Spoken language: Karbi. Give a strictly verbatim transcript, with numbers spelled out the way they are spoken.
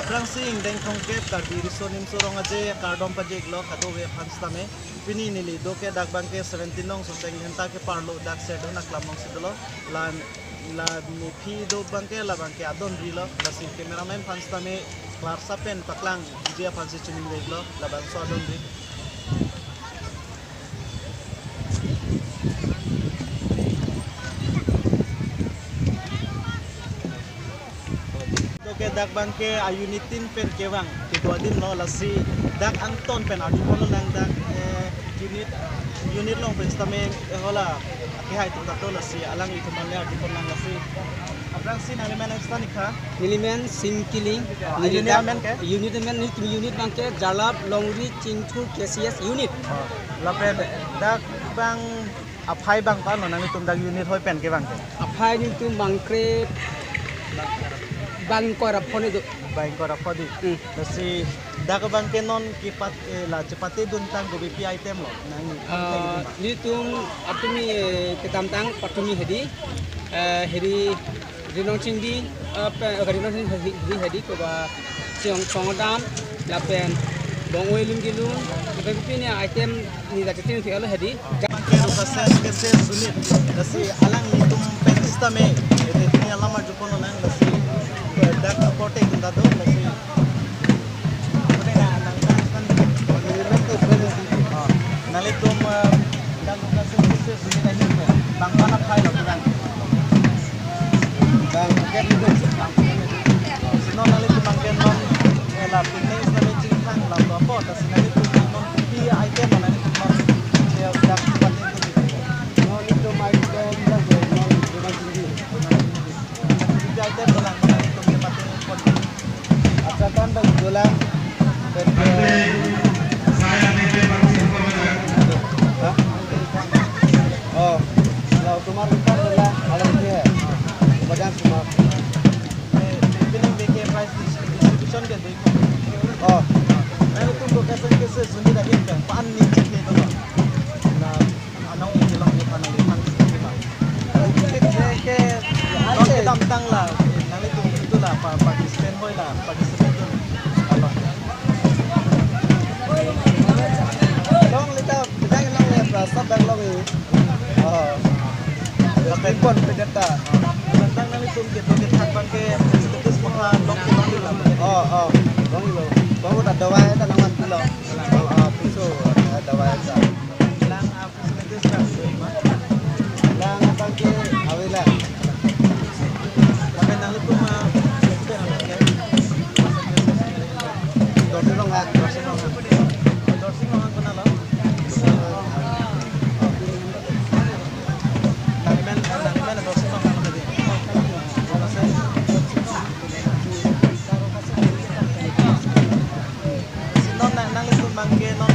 Aphrangsi ingdeng thomkep Karbi Riso Nimso Rong Aje kardom pajirlo kadokave aphan sitame. Pini neli do ke dak abangke seventeen nong Soseng Dhenta keparlo dak Serdihun aklam alongsi dolo. La, la nephi do abangke labangke adonrilo. Lasi cameraman aphan sitame klarsa pen paklangji aphansi choningri lo, labangso adonri. Oke, dak abangke a-unit tin pen kevang kedo adinlo, lasi dak angton pen arjuponlonang dak, eh, unit, unit along pen sitame, eh, hala akehai atum dak do, lasi alanglitum aphan le arjuponlang. Lasi aphrangsi nanglimen nangsan ik tha? Nelimen Sing Killing. Ah, unit amen ke? Unit amen, nelitum unit abangke Jalap Longri Chingthur K C S unit. Ah, lapen dak abang aphai abang ko-anlo nanglitum dak unit hoi pen kevang ke? Aphai nelitum bangkre, bang ingkoi ra pho ni do. Bang ingkoi ra pho di. Hmm. Lasi dak abangke non kepat, eh, la chepate duntang kopi pi item lo nangli? Ah, nelitum patumi, eh, kedamtang patumi hedi, eh, heri rinong chingdi, eh, pe-, eh, rinong chingdi hedi, hedi koba song song dam, lapen bong-oi lum kelun, lapen pini item ni dak chini thik alo hedi. Abangke Rukasen K C S unit, lasi alanglitum pen sitame, ede pini alam arjuponlonang, lasi, eh, dak aporte atum ta do, lasi. Nanglitum, eh, dak Rukasen K C S unit ahin pen bang mana phai lo kurang? Bang, oke, itu. Sino nanglitum abangke non, eh, la pini sitame chingthang lam do apot, lasi nanglitum non pi item nanglitum non, eh, dak pati itu. Non itu item dak, non itu masih. Item dolang, item ke pati pon. Acha, tan dak dolang. Hah? Oh, la otomar ikan dolang, alam ke hai. Bagan semua. Ini bikin price distribution ke dei. Oh. Nanglitum Rukasen K C S unit ahin pen pa-an ni chik ni dolang. Na anong ini long di panang di pan di ma. Ke, ke, non kedamtang la, nanglitum itu la, pa, participant hoi la, participant tu. Alo. Long lita, bidang long le, pra, sab bang long i. Oh. Lapen pon pedet ta. Kedamtang nanglitum kedo kethan abangke, status maka long, long di la. Oh, oh. Long lo. Bahut ada dawai ta nangman pulo. Oh, oh, puso, ada dawai ta. Lang, ah, Lang abangke avela. Lapen nanglitum, ah, Dorsing Ronghang. Dorsing Ronghang. Dorsing Ronghang kona lo? Nangmen, nangmen Dorsing Ronghang tadi. Sino nang, nanglitum abangke non